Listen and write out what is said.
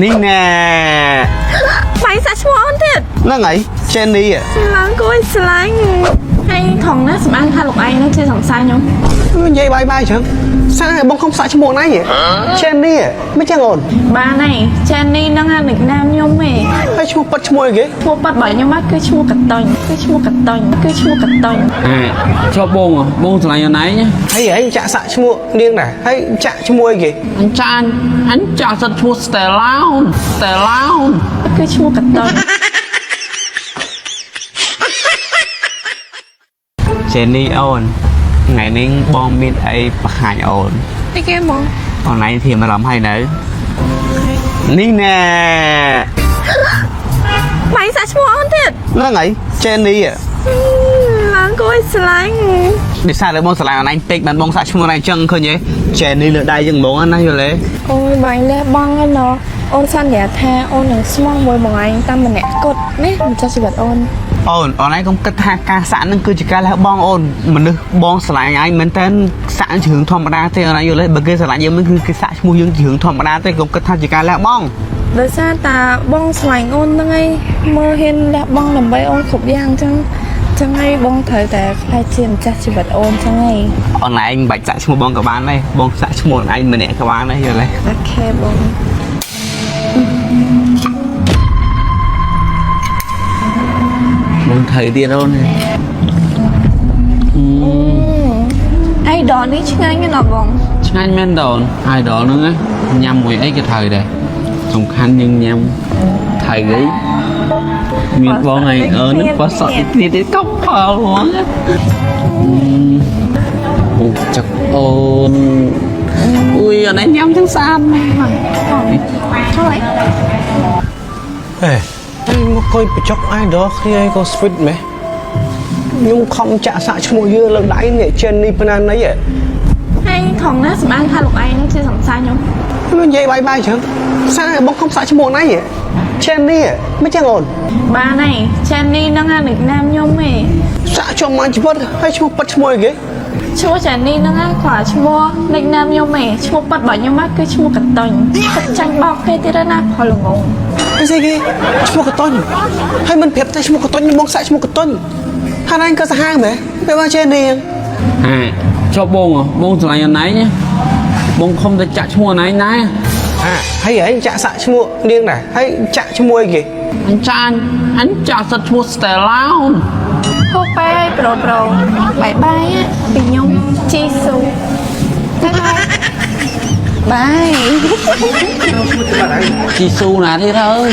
នេះណែ បាយសាក់ឈ្មោះអូនទៀត ហ្នឹងហើយ Jenny ឡើងគួយស្លាញ់ហើយថងណាសម្អាងថាលោកឯងនឹងជាសង្សារខ្ញុំ និយាយបាយបាយចឹងសាក់បងខំសាក់ឈ្មោះណៃ Jenny មិនចឹងអូន បានហើយ Jenny ហ្នឹងអានិកណាមខ្ញុំឯង ហើយឈ្មោះប៉ិតឈ្មោះអីគេ ឈ្មោះប៉ាត់របស់ខ្ញុំគឺឈ្មោះកតុញគឺឈ្មោះកតុញគឺឈ្មោះកតុញ អាជាប់បងហ៎បងស្រឡាញ់អូនឯង ហើយឯងចាក់សាក់ឈ្មោះនាងដែរហើយចាក់ឈ្មោះអីគេ អញចាអញអញចាក់សិតឈ្មោះ Stella អូន Stella អូន គឺឈ្មោះកតុញ Jenny អូនថ្ងៃនេះបងមានអីបង្ហាញអូន អីគេមក អូនឯងធៀមអារម្មណ៍ហើយនៅនេះណែ បាយសាក់ឈ្មោះអូនទៀត ហ្នឹងហើយ Jenny ឡើងគួយស្លាញ់ ដោយសារតែបងស្រឡាញ់អូនឯងពេកបានបងសាក់ឈ្មោះអូនឯងចឹងឃើញទេ Jenny លើដៃចឹងហ្មងណាយល់ទេ អូយបាយលះបង់ហ្នឹងណោះអូនសន្យាថាអូននឹងស្មោះមួយបងឯងតាមម្នាក់គត់នេះម្ចាស់ជីវិតអូន អូនអូនឯងកុំគិតថាការសាក់ហ្នឹងគឺជាការលះបង់អូនមនុស្សបងស្រឡាញ់ឯងមែនតើសាក់ជារឿងធម្មតាទេអូនឯងយល់ទេបើគេស្រឡាញ់យើងមិនគឺគេសាក់ឈ្មោះយើងជារឿងធម្មតាទេកុំគិតថាជាការលះបង់ ដោយសារតាបងស្លាញ់អូនហ្នឹងឯងមើលហ៊ានលះបង់ដើម្បីអូនគ្រប់យ៉ាងអញ្ចឹងចឹងហើយបងត្រូវតែខ្លាចជាម្ចាស់ជីវិតអូនចឹងហើយ អូនឯងមិនបាច់សាក់ឈ្មោះបងក៏បានដែរបងសាក់ឈ្មោះអូនឯងម្នាក់ក៏បានដែរយល់ទេ អូខេបង បងត្រូវទៀតអូន អៃដលនេះឆ្ងាញ់ណាស់ណបង ឆ្ងាញ់មែនតអូន idol ហ្នឹងណាញ៉ាំមួយអីក៏ត្រូវដែរសំខាន់យើងញ៉ាំត្រូវអីមានបងឯងអូននឹងបសក់ទៀតទៀតកុំផលហ្មងអូចឹកអូនអុយអូនឯងញ៉ាំចឹងស្អាតមែន ថយ អេហើយមកកុយបញ្ចុក idol គ្នាឯងក៏ sweet ម៉េះខ្ញុំខំចាក់សាក់ឈ្មោះយើងលើដៃនេះ Jenny ប៉ុណ្ណាណីហ៎ ហើយថងណាសម្អាងថាលោកឯងនឹងជាសង្សារខ្ញុំ ខ្ញុំនិយាយបាយបាយចឹងសាក់បងខំសាក់ឈ្មោះណៃ Jenny មិនចឹងអូន បានហើយ Jenny ហ្នឹងអានិកណាមខ្ញុំឯង សាក់ជាប់មកជីវិតហើយឈ្មោះប៉ិតឈ្មោះអីគេ ឈ្មោះ Jenny ហ្នឹងណាគាត់ឈ្មោះនិកណាមខ្ញុំឯងឈ្មោះប៉ាត់របស់ខ្ញុំគឺឈ្មោះកតុញទឹកចាញ់បោកគេទៀតណាផលល្ងង អីស្អីគេឈ្មោះកតុញហើយមិនប្រាប់តែឈ្មោះកតុញបងសាក់ឈ្មោះកតុញហើយឯងក៏សាហាវមែនពេលមក Jenny ហាជាប់បងហ៎បងស្រឡាញ់អូនឯងណាបងខំតែចាក់ឈ្មោះអូនឯងដែរ អាហើយឯងចាក់សាក់ឈ្មោះនាងដែរហើយចាក់ឈ្មោះអីគេ អញចាអញអញចាក់សិតឈ្មោះ Stella អូន ហូបបែយប្រូប្រូបាយបាយពីខ្ញុំជីស៊ូបាយបាយបាយ ជីស៊ូណាទៀតអើយ